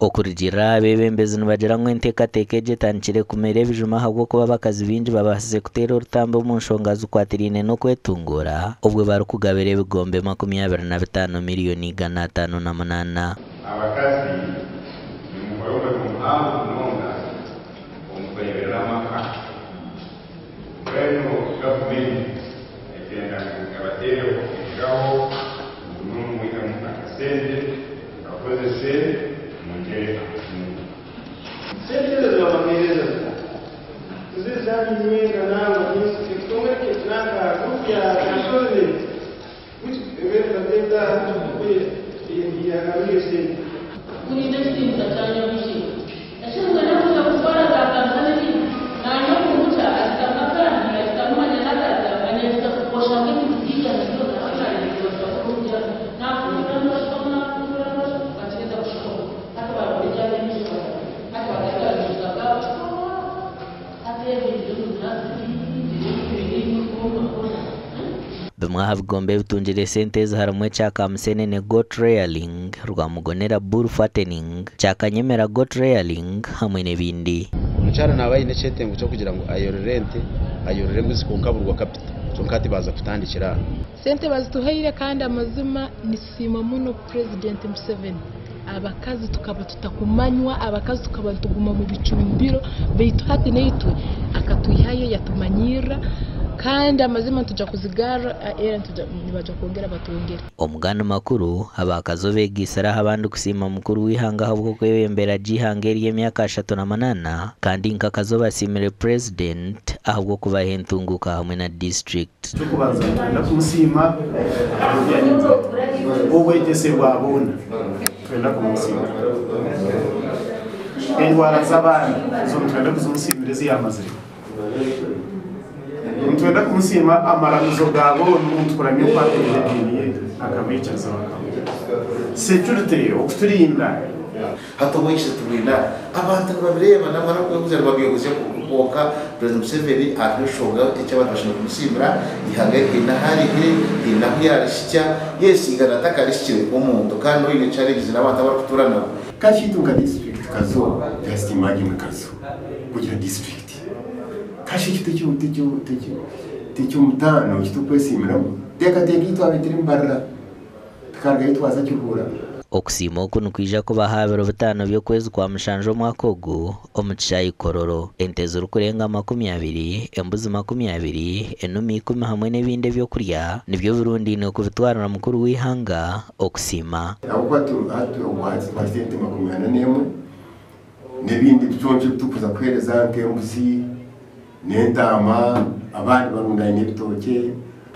Okurugiirira aha beebembezi nibagira ngu enteekateeka egi etandikire kumera ebijuma ahabw'okuba abakazi baingi babaasize kuteera orutambi omu nshonga zikwatiraine n'okwetunguura obwo barikugabira ebigombe 25 miriyoni 508. Abakazi nimukora omurimo muhango munonga omu kureeberera amaka. Mbwenu gavumenti ekyenda ngu ebateereho enshaho mugume mwihemu akasente mukakozese mwongyere amatungo. Sente ezo nibabaheereza zita? Tiziri zaanyu nyenka nangwa n'ensi ekitongore kyaitu nanka group ya consolidate which ebeera nibagyeta which yagarura iyo sente. Kurinda ekitiinisa kya Nyabushe. Eki mbwenu akuza kutwara za kampani nini? Naanye omubuca ashutama kandi ashutama manya natata anyegyesa oshanga ebintu byigana byona ahu narebire nafundura nibashukwamu nafundura nibashukwamu bakiheza kushukwamu hati barugura ekyapa emishuka hati batandika mishuka hati ebintu Bimwe aha bigombe ebitungire esente ezi harimu ekya Kamusenene Goat Rearing, Rwamugonera Bull Fattening, kya Kanyemera Goat Rearing hamwe n'ebindi. Omukyara naaba aine ekyetengo ky'okugira ngu ayorore ente, ayorore embuzi kwonka aburwa kapito. Kyonka hati baaza kutandikira aha. Sente bazituhaire kandi amazima nitusiima muno Purezidenti Museveni. Abakazi tukaba tutakumanywa, abakazi tukaba nituguma mu bicumbiro beitu hati naitwe akatwihayo yatumanyirira kandi amazima nituja kuzigarra era nibaija kwongera batwongere. Omugani makuru, abakazi obeegaitsire aha bandi kusiima mukuru w'eihanga ahabw'okwebembera gye eihanga eri emyaka 38 kandi nk'akazi obasiimire Purezidenti ahabw'okubaha entunguuka hamwe na disiturikiti. Eky'okubanza nitwenda kumusiima ahabw'obwegyese bwa boona. Nitwenda kumusiima. Endwara z'abaana ezo nitwenda kuzimusiimira ezi yaamazire. Nitwenda kumusiima amaramizo ga boona omuntu kuramya oku ateire ediini ye akabaikiriza bakaba. Security okuturinda. Hati obwegyese tubwine aha. Abantu nibabireeba nangwa n'okwebuuza nibabyehuzya kwonka Purezidenti Museveni hariho enshonga eki abantu bashemereire kumusiimira, eihanga eri haine ahu arihire, haine ahu yaarihikya. Yes, eigana takarihikire nk'omuntu kandi oine challenges n'abantu abu arikutuura nabo. Kakiitu nka disiturikiti Kazo, just imagine Kazo kugira disiturikiti. Kashi ekyo tiky'omutaano eki turikwesiimiramu? Teekateeka ei twaba turi Mbarara tukarugayo twaza Kiruhura. Okusiima oku nikwija kubaho aha biro bitaano by'okwezi kwa mushanju omwaka ogu omu kishaayi Kololo. Ente zirikurenga 20, embuzi 20, enumi 10 hamwe n'ebindi ebyokurya nibyo birundaine kubitwarira mukuru w'eihanga okusiima. Ahabw'okuba hati obwo twahitsya ente 41 n'ebindi biconco ebi turikuza kuheereza nk'embuzi n'entaama, abandi barundaine ebitookye.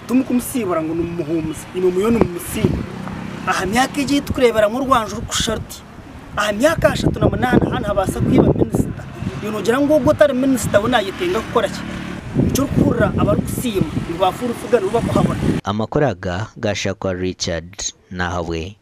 Timukumusiibura ngu nimumuhuumuza, imwe muriyo nimumusiima. Aha myaka egi ei turikureeberamu orwanju rurikushusha ruti, aha myaka 38 haaba nihabaasa kwiba minisita, iwe noogira ngu ogwo otari minisita we naayetenga kukora ki? Nikyo orikuhurira abarikusiima ngu ba full figure nibo barikuhabura. Amakuru aga gashakwa Richard Nahabwe.